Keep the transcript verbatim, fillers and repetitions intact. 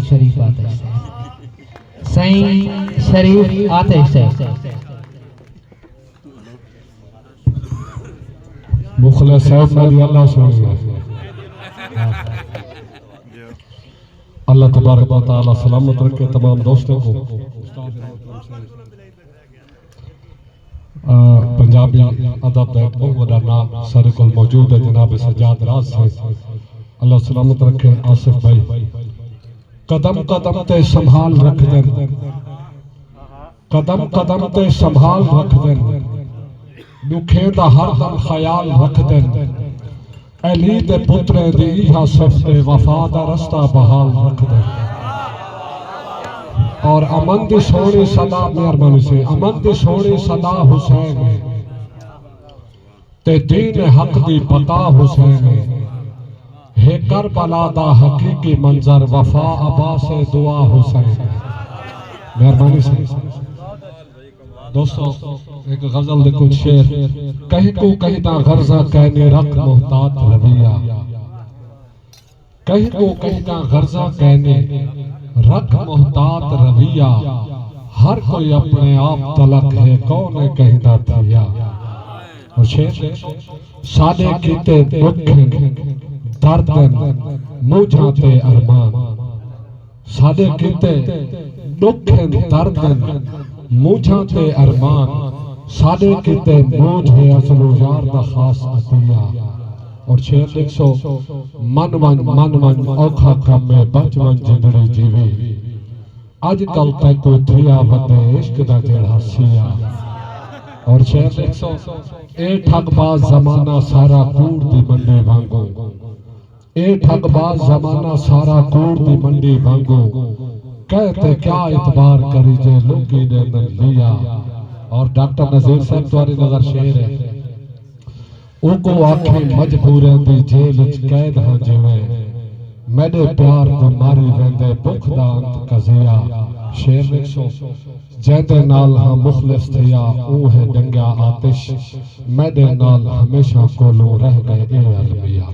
شریف آتش صاحب۔ سائیں شریف آتش صاحب۔ مخلص صاحب، میری اللہ سنی ہے۔ اللہ تبارک و تعالیٰ سلامت رکھے تمام دوستوں کو۔ آ، پنجابی ادب دا ہک بہت وݙا ناں ساݙے کول موجود ہے، جناب سجاد راز صاحب، اللہ سلامت رکھے۔ آصف بھائی، قدم قدم تے سنبھال رکھدن، قدم قدم تے سنبھال رکھدن، ݙکھیں دا ہر دم خیال رکھدن۔ علی دے پتریں دی ایہا صفت ہے، وفا دا رستہ بحال رکھدے۔ اور امن دی سوہݨی صدا، مہربانی سے، امن دی سوہݨی صدا حسین ہے، تے دین حق دی بقا حسین ہے۔ ہے کربلا دا حقیقی منظر، وفا عباس دعا حسین ہے۔ مہربانی سے۔ دوستو، ہک غزل دے کجھ شعر۔ کہیں کوں کہیں دا غرضہ کائنی، رکھ محتاط رویہ۔ کہیں کوں کہیں دا غرضہ کائنی، رکھ محتاط رویہ۔ ہر کوئی اپݨے آپ تلک ہے، کون ہے کہیں دا تھیا۔ اور شعر، ساݙے کیتے ݙکھ ہن، درد ہن، مونجھاں تے ارمان۔ ساݙے کیتے ݙکھ ہن، درد ہن، مونجھاں تے ارمان۔ ساݙے کیتے مونجھ ہے اصل و یار دا خاص عطیہ۔ اور شعر ݙسو، من ونڄ، من ونڄ، اوکھا کم ہے، بچ ونڄ جندڑی جیوی۔ اڄ کل تیکوں تھیا ودے عشق دا جیڑھا سیا۔ اور شعر ݙسو، اے ٹھگ باز زمانہ سارا کوڑ دی منڈی وانگوں۔ اے ٹھگ باز زمانہ سارا کوڑ دی منڈی وانگوں، کہہ تے کیا اعتبار کریجے لوکی ݙیندن لیا۔ اور ڈاکٹر نذیر صاحب تہاݙی نظر شعر ہے، اوکوں آکھیں مجبوریں دی جیل اچ قید ہاں جیویں، میݙے پیار کوں ماری ویندے بکھ دا انت قضیہ۔ شعر ݙسو، جیندے نال ہاں مخلص تھیا اوں ہے ݙنگیا آتش، میݙے نال ہمیشہ کولوں رہ ڳئے اے المیہ۔